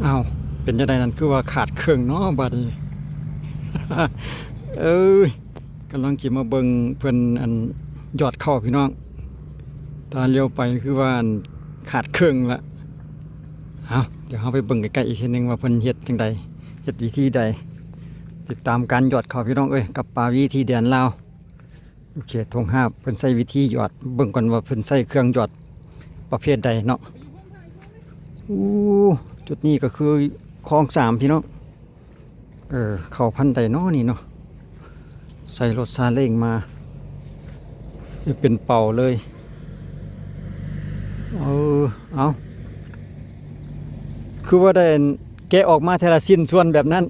ອ້າວ ເປັນຈັ່ງໃດນັ້ນ ຄືວ່າຂາດເຄິ່ງເນາະບາດນີ້? ເອີຍ ກຳລັງຊິມາເບິ່ງເພິ່ນ ອັນ ຢອດເຂົ້າພີ່ນ້ອງ, ຕາຫຼຽວໄປຄືວ່າ ອັນ ຂາດເຄິ່ງລະ. ເອົາ ດຽວເຮົາໄປເບິ່ງໃກ້ໆອີກເທື່ອໜຶ່ງວ່າເພິ່ນເຮັດຈັ່ງໃດ ເຮັດວິທີໃດ. ຕິດຕາມການຢອດເຂົ້າພີ່ນ້ອງເອີຍ ກັບປາວີທີ່ແດນລາວ. ຢູ່ເຂດທົ່ງຫາບ ເພິ່ນໃຊ້ວິທີຢອດ ເບິ່ງກ່ອນວ່າເພິ່ນໃຊ້ເຄື່ອງຢອດປະເພດໃດເນາະ. ໂອ້ ຈຸດນີ້ກໍຄືຄອງສາມພີ່ນ້ອງ. ເອີ ເຂົ້າພັນໃດເນາະນີ້ເນາະ? ໃສ່ລົດຊາເລ້ງມາ ເປັນເປົາເລີຍ. ເອີ ເອົາ ຄືວ່າໄດ້ແກະອອກມາແຕ່ລະຊິ້ນສ່ວນແບບນັ້ນ.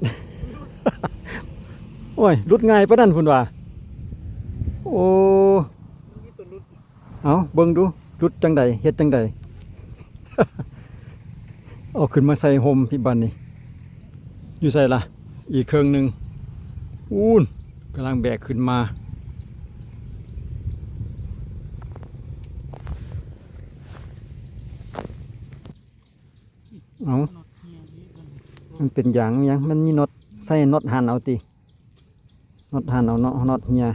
ໂອ້ຍ ຫຼຸດງ່າຍປານນັ້ນພຸ້ນວ່າ. ໂອ້ ເອົາ ເບິ່ງດູ ຫຼຸດຈັ່ງໃດ ເຮັດຈັ່ງໃດ? ເອົາຂຶ້ນມາໃສ່ຮົ່ມພີ້ບາດນີ້. ຢູ່ໃສລະ ອີກເຄິ່ງໜຶ່ງ? ອູ້ນ ກຳລັງແບກຂຶ້ນມາ. ເອົາ ມັນເປັນຢາງຫຍັງ? ມັນມີນັອດ ໃສ່ນັອດຫັນເອົາຕິ? ນັອດຫັນເອົາເນາະ ນັອດເຮຍ.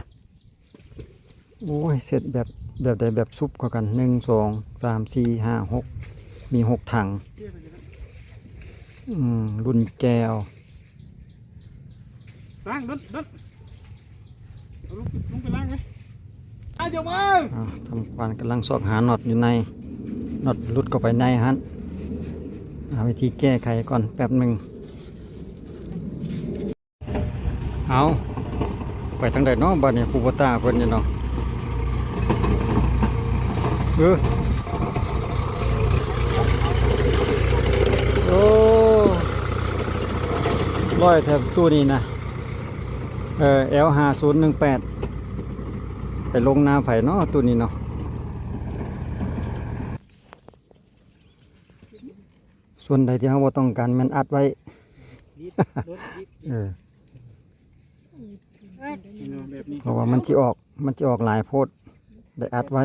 ໂອ້ຍ ເຊັດແບບ ແບບໃດ ແບບຊຸບເຂົ້າກັນ ໜຶ່ງ ສອງ ສາມ ສີ່ ຫ້າ ຫົກ ມີຫົກຖັງ. ອືມ ລຸ້ນແກ້ວ. ລ້າງ ເດີນ ເດີນ ເອົາລົງ ລົງໄປລ້າງເລີຍ. ອາ ເຈົ້າມາ. ອ່າ ທຳການກຳລັງຊອກຫານັອດຢູ່ໃນ ນັອດຫຼຸດເຂົ້າໄປໃນຫັ້ນ. ຫາວິທີແກ້ໄຂກ່ອນແປັບໜຶ່ງ. ເອົາ ໄປທາງໃດເນາະບາດນີ້ ຄູໂບຕາເພິ່ນນີ້ເນາະ. ເອີ ໂອ້ ລອຍແຖບຕູ້ນີ້ນະ. ເອີ ແອວຫ້າສູນໜຶ່ງແປດ ໄປລົງນາໃຜເນາະຕູ້ນີ້ເນາະ? ສ່ວນໃດທີ່ເຮົາບໍ່ຕ້ອງການແມ່ນອັດໄວ້. ເອີ ເພາະວ່າມັນຊິອອກ ມັນຊິອອກຫຼາຍໂພດ ໄດ້ອັດໄວ້.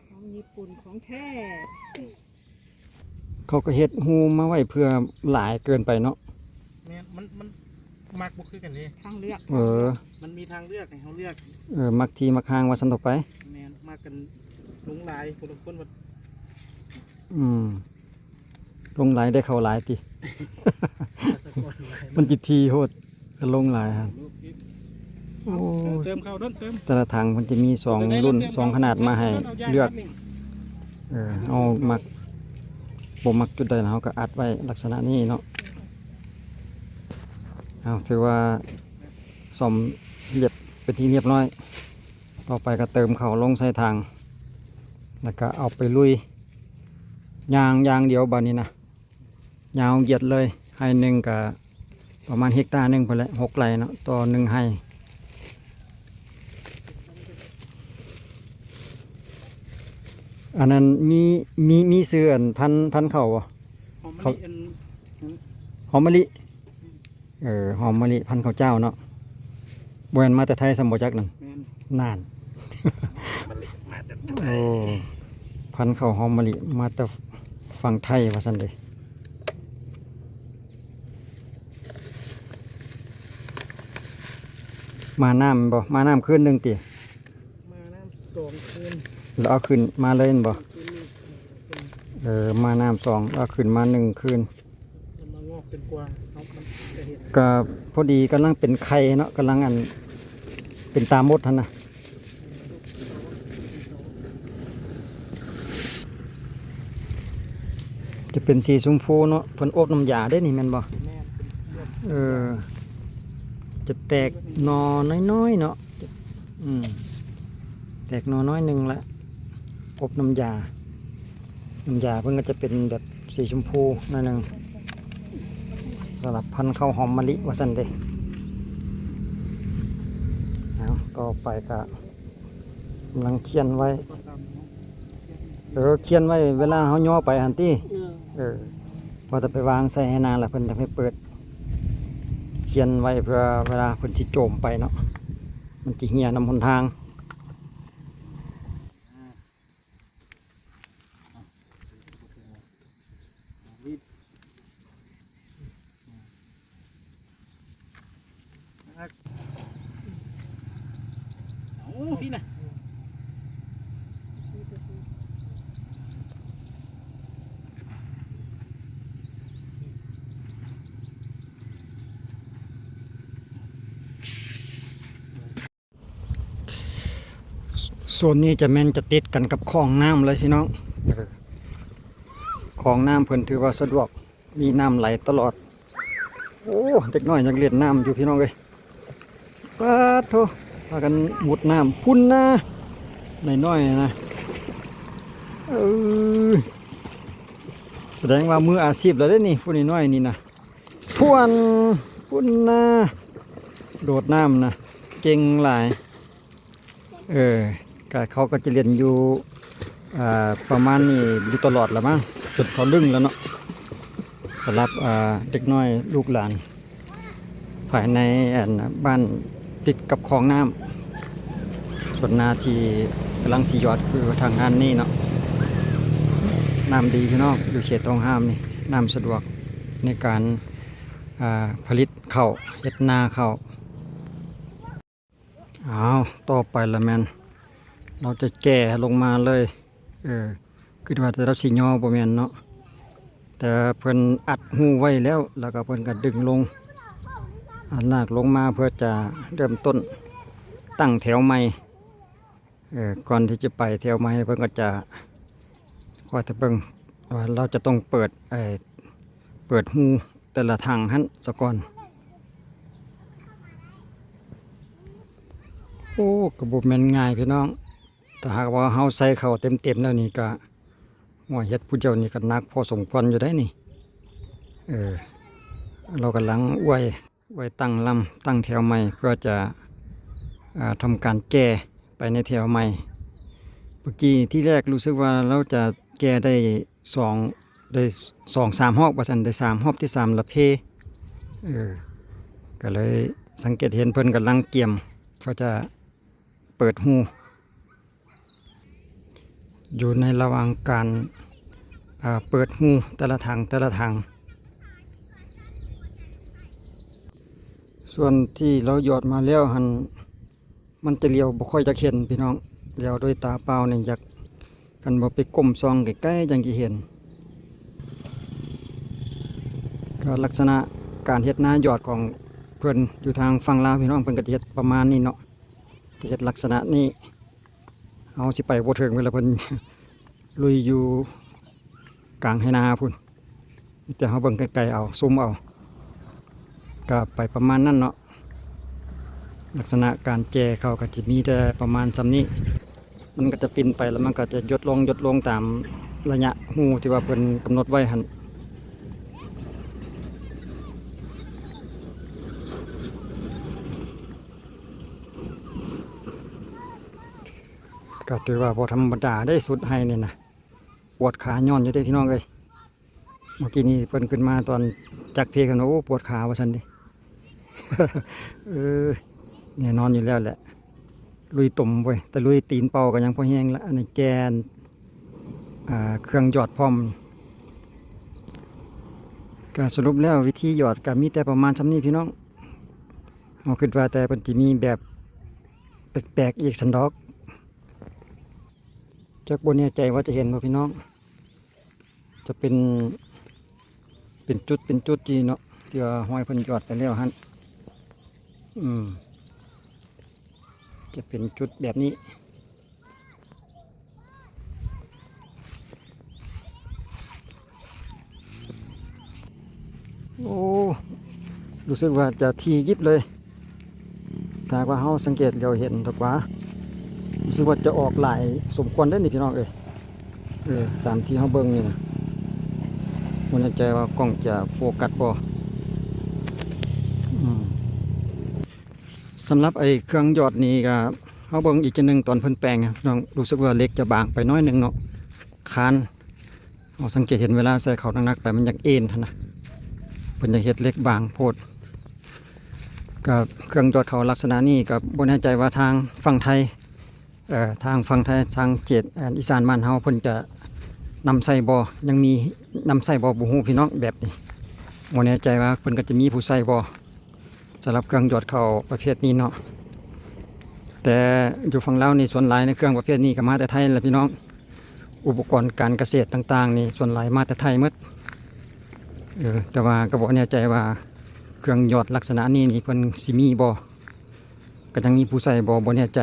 ຂອງຍີ່ປຸ່ນຂອງແທ້. ເຂົາກໍເຮັດຮູມາໄວ້ເພື່ອຫຼາຍເກີນໄປເນາະ. ແມ່ນ ມັນ ມັນມັກບໍ່ຄືກັນເດ້ ທາງເລືອກ. ເອີ ມັນມີທາງເລືອກໃຫ້ເຮົາເລືອກ. ເອີ ມັກທີ່ມັກທາງວ່າຊັ້ນເຖາະໄປ. ແມ່ນ ມັກກັນລົງຫຼາຍ ຜູ້ລາງຄົນວ່າ ອືມ ລົງຫຼາຍໄດ້ເຂົ້າຫຼາຍຕິ? ມັນຈິຖີ່ໂພດ. ກະລົງຫຼາຍຫັ້ນ. ໂອ້ ເຕີມເຂົ້າ ເຕີມ ແຕ່ລະຖັງເພິ່ນຈະມີສອງລຸ້ນ ສອງຂະໜາດມາໃຫ້ເລືອກ. ເອີ ເຮົາມັກ ບໍ່ມັກຈຸດໃດ ເຮົາກະອັດໄວ້ລັກສະນະນີ້ເນາະ. ເອົາ ຖືວ່າສ້ອມລຽບເປັນທີ່ລຽບຮ້ອຍ. ຕໍ່ໄປກະເຕີມເຂົ້າລົງໃສ່ຖັງ ແລ້ວກະເອົາໄປລຸຍ ຍ່າງຢ່າງດຽວບາດນີ້ນະ. ຍາວຢຽດເລີຍ ໄຮ່ໜຶ່ງກະປະມານເຮັກຕາໜຶ່ງພຸ້ນແຫຼະ ຫົກໄຮ່ເນາະ ຕໍ່ໜຶ່ງໄຮ່. ອັນນັ້ນມີ ມີ ມີຊື່ ອັນ ພັນ ພັນເຂົ້າບໍ່? ຫອມມະລິ ເຂົ້າ ອັນ ຫອມມະລິ. ເອີ ຫອມມະລິ ພັນເຂົ້າເຈົ້າເນາະ. ບໍ່ແມ່ນມາແຕ່ໄທຊ້ຳບໍ່ຈັກນັ້ນ. ແມ່ນ ນັ້ນ ມະລິມາແຕ່ໄທ. ໂອ້ ພັນເຂົ້າຫອມມະລິມາແຕ່ຝັ່ງໄທວ່າຊັ້ນເດ. ມານ້ຳແມ່ນບໍ່? ມານ້ຳຄືນໜຶ່ງຕິ? ມານ້ຳສອງຄືນ ແລ້ວເອົາຂຶ້ນມາເລີຍແມ່ນບໍ່? ຄືນໜຶ່ງ. ເອີ ມານ້ຳສອງ ແລ້ວເອົາຂຶ້ນມາໜຶ່ງຄືນ. ມັນມາງອກເປັນກວາງເນາະ ມັນກະເຫັນ ກະພໍດີກຳລັງເປັນໄຂ່ເນາະ ກຳລັງ ອັນ ເປັນຕາມົດຫັ້ນນະ. ຈະເປັນສີຊົມພູເນາະ ເພິ່ນອົບນ້ຳຢາເດ້ນີ້ແມ່ນບໍ່? ແມ່ນ ເປັນເລືອດ. ເອີ ຈະແຕກໜໍ່ນ້ອຍໆເນາະ. ອືມ ແຕກໜໍ່ນ້ອຍໜຶ່ງລະ ອົບນ້ຳຢາ. ນ້ຳຢາເພິ່ນກະຈະເປັນແບບສີຊົມພູໜ້ອຍໜຶ່ງ ສຳລັບພັນເຂົ້າຫອມມະລິວ່າຊັ້ນເດ. ເອົາ ຕໍ່ໄປກະກຳລັງຂຽນໄວ້. ເອີ ຂຽນໄວ້ເວລາເຮົາຍໍໄປຫັ້ນຕິ. ເອີ ເອີ ພໍແຕ່ໄປວາງໃສ່ໃຫ້ນາລະເພິ່ນຈັ່ງໄດ້ເປີດ. ຂຽນໄວ້ເພື່ອເວລາເພິ່ນຊິໂຈມໄປເນາະ ມັນຊິເຫຍນຳຫົນທາງ. ໂຊນນີ້ຈະແມ່ນຈະຕິດກັນກັບຄອງນ້ຳເລີຍພີ່ນ້ອງ. ເອີ ຄອງນ້ຳເພິ່ນຖືວ່າສະດວກ ມີນ້ຳໄຫຼຕະຫຼອດ. ໂອ້ ເດັກນ້ອຍຍັງເລ່ນນ້ຳຢູ່ພີ່ນ້ອງເອີຍ. ປາດໂທ້ ພາກັນມຸດນ້ຳພຸ້ນນາ ນ້ອຍໆນະ. ເອີ ສະແດງວ່າມືອາຊີບແລ້ວເດ້ນີ້ ຜູ້ນ້ອຍໆນີ້ນະ. ພວນ ພຸ້ນນາ ໂດດນ້ຳນະ ເກັ່ງຫຼາຍ. ເອີ ກະເຂົາກໍຈະຫຼິ້ນຢູ່ ອ່າ ປະມານນີ້ຢູ່ຕະຫຼອດລະມັ້ງ ຈົນເຂົາລຶ້ງແລ້ວເນາະ. ສຳລັບ ອ່າ ເດັກນ້ອຍລູກຫຼານພາຍໃນ ອັນ ບ້ານຕິດກັບຄອງນ້ຳ ສ່ວນໜ້າທີ່ກຳລັງຊິຢອດຄືທາງດ້ານນີ້ເນາະ. ນ້ຳດີພີ່ນ້ອງ ຢູ່ເຂດຕ້ອງຫ້າມນີ້ ນ້ຳສະດວກໃນການ ອ່າ ຜະລິດເຂົ້າ ເຮັດນາເຂົ້າ. ອ້າວ ຕໍ່ໄປລະແມ່ນລາວຈະແກ່ລົງມາເລີຍ. ເອີ ຄິດວ່າແຕ່ລາວຊິຍໍ ບໍ່ແມ່ນເນາະ ແຕ່ເພິ່ນອັດຮູໄວ້ແລ້ວ ແລ້ວກໍເພິ່ນກໍດຶງລົງ ອາ ລາກລົງມາເພື່ອຈະເລີ່ມຕົ້ນຕັ້ງແຖວໃໝ່. ເອີ ກ່ອນທີ່ຈະໄປແຖວໃໝ່ ເພິ່ນກໍຈະ ຄອຍແຕ່ເບິ່ງວ່າລາວຈະຕ້ອງເປີດ ເອີ ເປີດຮູແຕ່ລະຖັງຫັ້ນສາກ່ອນ. ໂອ້ ກໍບໍ່ແມ່ນງ່າຍພີ່ນ້ອງ ຖ້າຫາກວ່າເຮົາໃສ່ເຂົ້າເຕັມໆແລ້ວນີ້ກະ ໂອ້ຍ ເຮັດຜູ້ດຽວນີ້ກະໜັກພໍສົມຄວນຢູ່ເດ້ນີ້. ເອີ ລາວກຳລັງອວຍ ໄວ້ຕັ້ງລຳ ຕັ້ງແຖວໃໝ່ ເພື່ອຈະ ອ່າ ທຳການແກ່ໄປໃນແຖວໃໝ່. ເມື່ອກີ້ທີແລກຮູ້ສຶກວ່າລາວຈະແກ່ໄດ້ສອງ ໄດ້ສອງສາມຮອບວ່າຊັ້ນ ໄດ້ສາມຮອບ ທີສາມລະເພ. ເອີ ກໍເລີຍສັງເກດເຫັນເພິ່ນກຳລັງກຽມເພື່ອຈະເປີດຮູ. ຢູ່ໃນລະຫວ່າງການ ເອີ ເປີດຮູແຕ່ລະຖັງ ແຕ່ລະຖັງ. ສ່ວນທີ່ລາວຢອດມາແລ້ວຫັ້ນ ມັນຈະຫຼຽວບໍ່ຄ່ອຍຢາກເຫັນພີ່ນ້ອງ ຫຼຽວໂດຍຕາເປົ່ານີ້ຢາກ ຄັນບໍ່ໄປກົ້ມສ່ອງໃກ້ໆຈັ່ງຊິເຫັນ. ກໍລັກສະນະການເຮັດນາຢອດຂອງເພິ່ນຢູ່ທາງຝັ່ງລາວ ພີ່ນ້ອງ ເພິ່ນກໍຈະເຮັດປະມານນີ້ເນາະ ຈະເຮັດລັກສະນະນີ້. ເຮົາຊິໄປບໍ່ເຖິງເວລາເພິ່ນລຸຍຢູ່ກາງໄຮ່ນາພຸ້ນ ມີແຕ່ເຮົາເບິ່ງໄກໆເອົາ ຊູມເອົາ ກະໄປປະມານນັ້ນເນາະ. ລັກສະນະການແຈເຂົາກະຈະມີແຕ່ປະມານສ່ຳນີ້ ມັນກະຈະປິ່ນໄປ ແລ້ວມັນກະຈະຢົດລົງ ຢົດລົງຕາມໄລຍະຮູທີ່ວ່າເພິ່ນກຳນົດໄວ້ຫັ້ນ. ກໍຖືວ່າບໍ່ທຳມະດາເດ້ ສຸດໄຮ່ນີ້ນະ ປວດຂາຍ້ອນຢູ່ເດ້ພີ່ນ້ອງເອີຍ. ເມື່ອກີ້ນີ້ເພິ່ນຂຶ້ນມາຕອນຈັກເພກັນວ່າ ໂອ້ ປວດຂາວ່າຊັ້ນເດ້. ເອີ ແນ່ນອນຢູ່ແລ້ວແຫຼະ ລຸຍຕົມເວີຍ ແຕ່ລຸຍຕີນເປົ່າກໍຍັງພໍແຮງລະ ອັນນີ້ແກ່ນ ອ່າ ເຄື່ອງຢອດພ້ອມ. ກໍສະຫຼຸບແລ້ວວິທີຢອດກໍມີແຕ່ປະມານສ່ຳນີ້ພີ່ນ້ອງ. ເຮົາຄິດວ່າແຕ່ເພິ່ນຊິມີແບບແປກໆອີກຊັ້ນດອກ ຈັກບໍ່ແນ່ໃຈວ່າຈະເຫັນບໍ່ພີ່ນ້ອງ ຈະເປັນ ເປັນຈຸດເປັນຈຸດຢູ່ເນາະ ທີ່ວ່າຮອຍເພິ່ນຢອດໄປແລ້ວຫັ້ນ. ອືມ ຈະເປັນຈຸດແບບນີ້. ໂອ້ ຮູ້ສຶກວ່າຈະຖີ່ຢິບເລີຍ ຖ້າວ່າເຮົາສັງເກດຫຼຽວເຫັນດອກວ່າ ຮູ້ສຶກວ່າຈະອອກຫຼາຍສົມຄວນເດ້ນີ້ພີ່ນ້ອງເອີຍ. ເອີ ຕາມທີ່ເຮົາເບິ່ງນີ້ນະ ບໍ່ແນ່ໃຈວ່າກ້ອງຈະໂຟກັດບໍ່. ອືມ ສຳລັບໄອ້ເຄື່ອງຢອດນີ້ກະ ເຮົາເບິ່ງອີກເທື່ອໜຶ່ງຕອນເພິ່ນແປງ ພີ່ນ້ອງ ຮູ້ສຶກວ່າເຫຼັກຈະບາງໄປໜ້ອຍໜຶ່ງເນາະ ຄານ ເຮົາສັງເກດເຫັນເວລາໃສ່ເຂົ້າໜັກໆໄປມັນຢາກເອັນຫັ້ນນະ ເພິ່ນຢາກເຮັດເຫຼັກບາງໂພດ. ກໍເຄື່ອງຢອດເຂົ້າລັກສະນະນີ້ກໍບໍ່ແນ່ໃຈວ່າທາງຝັ່ງໄທ ເອີ ທາງຝັ່ງໄທ ທາງເຂດ ອາ ອີສານບ້ານເຮົາເພິ່ນຈະນຳໃຊ້ບໍ່ ຍັງມີນຳໃຊ້ບໍ່ ບໍ່ຮູ້ພີ່ນ້ອງ ແບບນີ້ ບໍ່ແນ່ໃຈວ່າເພິ່ນກໍຈະມີຜູ້ໃຊ້ບໍ່. ສຳລັບເຄື່ອງຢອດເຂົ້າປະເພດນີ້ເນາະ ແຕ່ຢູ່ຝັ່ງລາວນີ້ສ່ວນຫຼາຍໃນເຄື່ອງປະເພດນີ້ກໍມາແຕ່ໄທແຫຼະພີ່ນ້ອງ. ອຸປະກອນການກະເສດຕ່າງໆນີ້ສ່ວນຫຼາຍມາແຕ່ໄທໝົດ. ເອີ ແຕ່ວ່າກໍບໍ່ແນ່ໃຈວ່າເຄື່ອງຢອດລັກສະນະນີ້ນີ້ເພິ່ນຊິມີບໍ່ ກໍຍັງມີຜູ້ໃຊ້ບໍ່ ບໍ່ແນ່ໃຈ.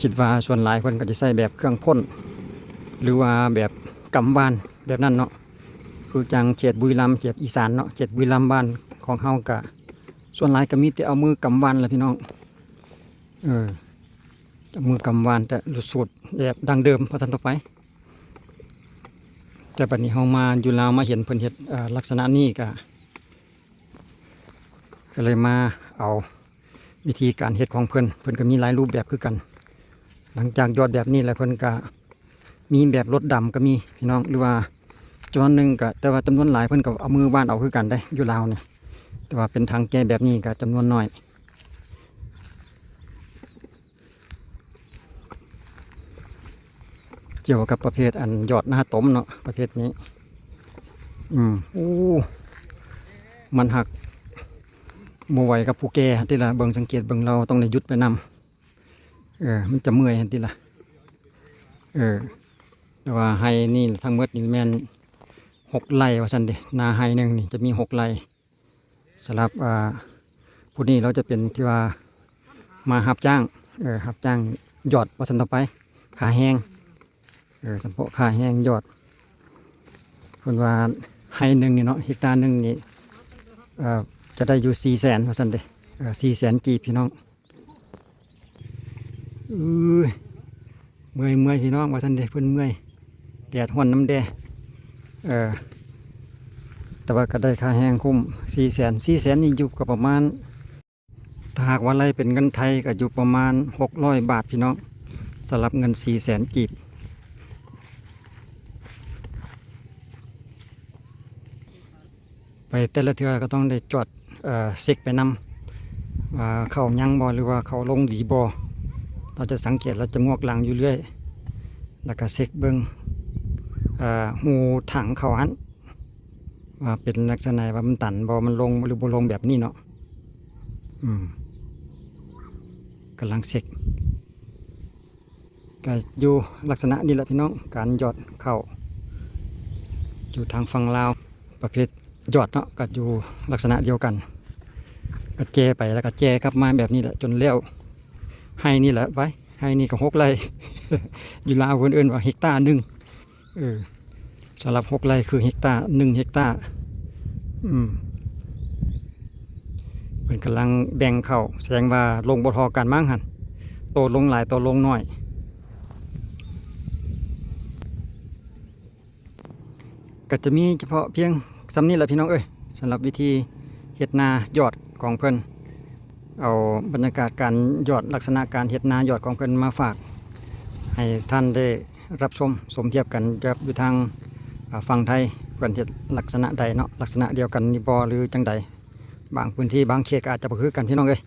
ຄິດວ່າສ່ວນຫຼາຍເພິ່ນກໍຈະໃຊ້ແບບເຄື່ອງພົ້ນ ຫຼືວ່າແບບກຳຫວ່ານແບບນັ້ນເນາະ ຄືຈັ່ງເຂດບຸຣີລຳ ເຂດອີສານເນາະ ເຂດບຸຣີລຳ ບ້ານຂອງເຮົາກະສ່ວນຫຼາຍກໍມີແຕ່ເອົາມືກຳຫວ່ານແຫຼະພີ່ນ້ອງ ເອີ ເອົາມືກຳຫວ່ານ ແຕ່ລຸດສູດແບບດັ້ງເດີມວ່າຊັ້ນຕໍ່ໄປ. ແຕ່ບັດນີ້ເຮົາມາຢູ່ລາວ ມາເຫັນເພິ່ນເຮັດ ເອີ ລັກສະນະນີ້ກະ ກໍເລີຍມາເອົາວິທີການເຮັດຂອງເພິ່ນ ເພິ່ນກໍມີຫຼາຍຮູບແບບຄືກັນ. ຫຼັງຈາກຢອດແບບນີ້ແລ້ວ ເພິ່ນກໍມີແບບລົດດຳກໍມີພີ່ນ້ອງ ຫຼືວ່າຈຳນວນໜຶ່ງກໍ ແຕ່ວ່າຈຳນວນຫຼາຍເພິ່ນກໍເອົາມືຫວ່ານເອົາຄືກັນເດ້ ຢູ່ລາວນີ້ ແຕ່ວ່າເປັນຖັງແກ່ແບບນີ້ກໍຈຳນວນໜ້ອຍ. ກ່ຽວກັບປະເພດອັນຢອດນາຕົມເນາະ ປະເພດນີ້ ອືມ ໂອ້ ມັນຫາກບໍ່ໄຫວກັບຜູ້ແກ່ຫັ້ນຕິລະ ເບິ່ງ ສັງເກດເບິ່ງ ລາວຕ້ອງໄດ້ຢຸດໄປນຳ ເອີ ມັນຈະເມື່ອຍຫັ້ນຕິລະ ເອີ ແຕ່ວ່າໄຮ່ນີ້ທັງໝົດນີ້ແມ່ນຫົກໄຮ່ວ່າຊັ້ນເດ ນາໄຮ່ໜຶ່ງນີ້ຈະມີຫົກໄຮ່. ສຳລັບ ອ່າ ຜູ້ນີ້ລາວຈະເປັນທີ່ວ່າມາຮັບຈ້າງ ເອີ ຮັບຈ້າງຢອດວ່າຊັ້ນຕໍ່ໄປ ຄ່າແຮງ ເອີ ສຳເພາະຄ່າແຮງຢອດ ເພິ່ນວ່າໄຮ່ໜຶ່ງນີ້ເນາະ ເຮັກຕາໜຶ່ງນີ້ ເອີ ຈະໄດ້ຢູ່ສີ່ແສນວ່າຊັ້ນເດ ເອີ ສີ່ແສນກີບ ພີ່ນ້ອງ. ເອີຍ ເມື່ອຍໆ ພີ່ນ້ອງ ວ່າຊັ້ນເດ ເພິ່ນເມື່ອຍ ແດດຮ້ອນນຳແດ່ ເອີ ແຕ່ວ່າກໍໄດ້ຄ່າແຮງຄຸ້ມ ສີ່ແສນ ສີ່ແສນນີ້ຢູ່ກໍປະມານ ຖ້າຫາກວ່າໄລ່ເປັນເງິນໄທກໍຢູ່ປະມານຫົກຮ້ອຍບາດ ພີ່ນ້ອງ ສຳລັບເງິນສີ່ແສນກີບ. ໄປແຕ່ລະເທື່ອກໍຕ້ອງໄດ້ຈອດ ເອີ ເຊັກໄປນຳວ່າເຂົ້າຍັງບໍ່ ຫຼືວ່າເຂົ້າລົງດີບໍ່ ເຮົາຈະສັງເກດ ລາວຈະງວກຫຼັງຢູ່ເລື້ອຍ ແລ້ວກໍເຊັກເບິ່ງ ເອີ ຮູຖັງເຂົ້າຫັ້ນວ່າເປັນລັກສະນະໃດ ວ່າມັນຕັນບໍ່ ມັນລົງ ຫຼືບໍ່ລົງ ແບບນີ້ເນາະ ອືມ ກຳລັງເຊັກ. ກະຢູ່ລັກສະນະນີ້ແຫຼະພີ່ນ້ອງ ການຢອດເຂົ້າຢູ່ທາງຝັ່ງລາວ ປະເພດຢອດເນາະ ກະຢູ່ລັກສະນະດຽວກັນ ກະແຈໄປ ແລ້ວກະແຈກັບມາແບບນີ້ແຫຼະ ຈົນແລ້ວໄຮ່ນີ້ແຫຼະ ໄປ ໄຮ່ນີ້ກໍຫົກໄຮ່ ຢູ່ລາວເພິ່ນເອີ້ນວ່າເຮັກຕາໜຶ່ງ ເອີ ສຳລັບຫົກໄຮ່ຄືເຮັກຕາ ໜຶ່ງເຮັກຕາ ອືມ ເພິ່ນກຳລັງແບ່ງເຂົ້າ ສະແດງວ່າລົງບໍ່ທໍ່ກັນມັ້ງຫັ້ນ ໂຕລົງຫຼາຍ ໂຕລົງໜ້ອຍ ກໍຈະມີສະເພາະພຽງສ່ຳນີ້ແຫຼະພີ່ນ້ອງເອີຍ ສຳລັບວິທີເຮັດນາຢອດຂອງເພິ່ນ. ເອົາບັນຍາກາດການຢອດ ລັກສະນະການເຮັດນາຢອດຂອງເພິ່ນມາຝາກໃຫ້ທ່ານໄດ້ຮັບຊົມ ສົມທຽບກັນກັບຢູ່ທາງ ອາ ຝັ່ງໄທ ເພິ່ນເຮັດລັກສະນະໃດເນາະ ລັກສະນະດຽວກັນນີ້ບໍ່ ຫຼືຈັ່ງໃດ ບາງພື້ນທີ່ບາງເຂດກໍອາດຈະບໍ່ຄືກັນ ພີ່ນ້ອງເອີຍ.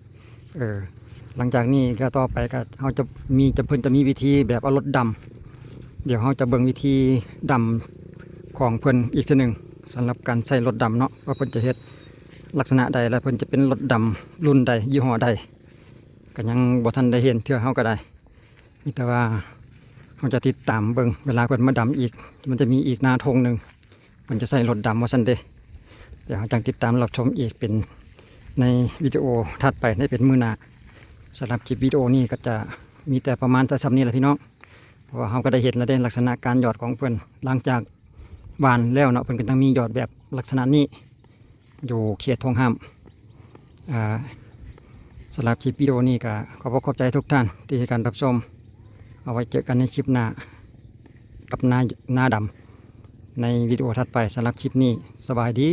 ເອີ ຫຼັງຈາກນີ້ກໍຕໍ່ໄປກໍເຮົາຈະມີ ຈະ ເພິ່ນຈະມີວິທີແບບເອົາລົດດຳ ດຽວເຮົາຈະເບິ່ງວິທີດຳຂອງເພິ່ນອີກເທື່ອໜຶ່ງ ສຳລັບການໃຊ້ລົດດຳເນາະ ວ່າເພິ່ນຈະເຮັດລັກສະນະໃດ ແລະ ເພິ່ນຈະເປັນລົດດຳລຸ້ນໃດ ຍີ່ຫໍ້ໃດ ກໍຍັງບໍ່ທັນໄດ້ເຫັນເທື່ອ ເຮົາກໍໄດ້ ມີແຕ່ວ່າເຮົາຈະຕິດຕາມເບິ່ງ ເວລາເພິ່ນມາດຳອີກ ມັນຈະມີອີກນາທົ່ງໜຶ່ງ ເພິ່ນຈະໃຊ້ລົດດຳວ່າຊັ້ນເດ. ດຽວເຮົາຈັ່ງຕິດຕາມຮັບຊົມອີກເປັນໃນວິດີໂອຖັດໄປ ໃນເປັນມື້ໜ້າ. ສຳລັບຄລິບວິດີໂອນີ້ກໍຈະມີແຕ່ປະມານແຕ່ສ່ຳນີ້ແຫຼະພີ່ນ້ອງ ເພາະວ່າເຮົາກໍໄດ້ເຫັນແລ້ວເດ້ ລັກສະນະການຢອດຂອງເພິ່ນ ຫຼັງຈາກຫວ່ານແລ້ວເນາະ ເພິ່ນກໍຍັງມີຢອດແບບລັກສະນະນີ້ ຢູ່ເຂດທົ່ງຫ້າມ. ອ່າ ສຳລັບຄລິບວິດີໂອນີ້ກໍຂອບອົກຂອບໃຈທຸກທ່ານທີ່ໃຫ້ການຮັບຊົມ. ເອົາໄວ້ເຈີກັນໃນຄລິບໜ້າກັບນາ ນາດຳໃນວິດີໂອຖັດໄປ. ສຳລັບຄລິບນີ້ ສະບາຍດີ.